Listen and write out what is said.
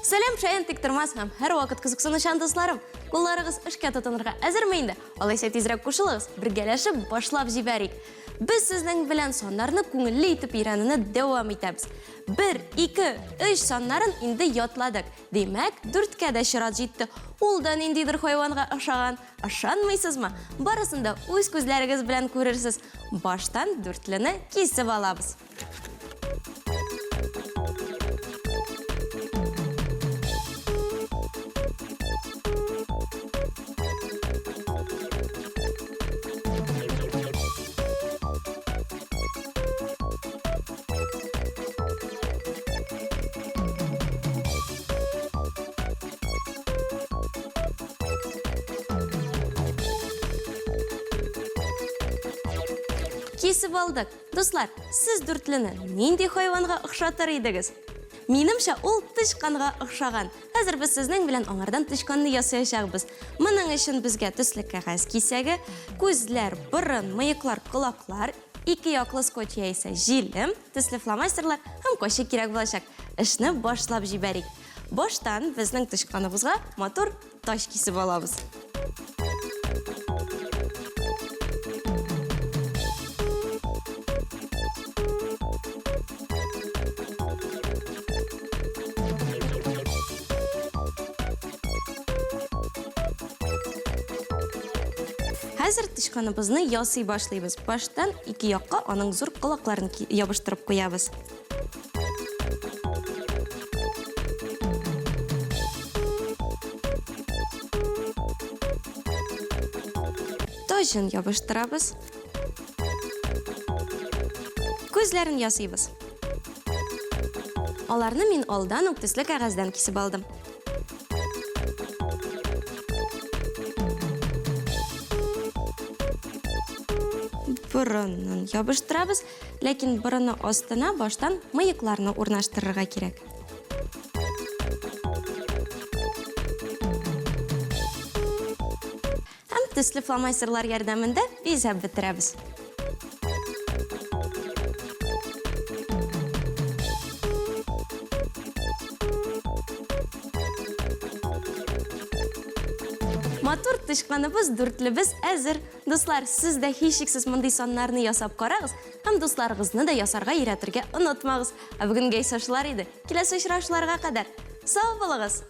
Сәлам, шаян тиктормас һәм һәрвакыт кызыксынучан дусларым! Кулларыгыз эшкә тотынырга әзерме инде? Алайса тизрәк кушылыгыз, бергәләшеп башлап җибәрик. Без сезнең белән саннарны күңелле итеп өйрәнүне дәвам итәбез. Бер, ике, өч саннарын инде ятладык. Димәк, дүрткә дә чират җитте. Ул да ниндидер хайванга охшаган. Ышанмыйсызмы? Барысын да үз күзләрегез белән күрерсез. Баштан дүртлене кисеп алабыз. Кисеп алдык. Дуслар, сез дүртлене нинди хайванга охшатыр идегез? Минемчә, ул тычканга охшаган. Хәзер без сезнең белән аңардан тычканны ясаячакбыз. Моның өчен безгә төсле кәгазь кисәге, күзләр, борын, мыеклар, колаклар, ике яклы скотч яисә җилем, төсле фломастерлар һәм кайчы кирәк булачак. Эшне башлап җибәрик. Баштан безнең тычканыбызга матур тач кисеп алабыз. Хәзер тычканыбызны ясый башлыйбыз. Баштан ике якка аның зур колакларын ябыштырып куябыз. Таҗын ябыштырабыз. Күзләрен ясыйбыз. Аларны мин алдан ук төсле кәгазьдән кисеп алдым. Борынын ябыштырабыз. Ләкин борыны астына баштан мыекларны урнаштырырга кирәк. Һәм төсле фломастерлар ярдәмендә бизәп бетерәбез. Матур тычканыбыз, дүртлебез әзер. Дуслар, сез дә һичшиксез мондый саннарны ясап карагыз һәм дусларыгызны да ясарга өйрәтергә онытмагыз. Ә бүгенгә исә шулар иде. Киләсе очрашуларга кадәр. Сау булыгыз!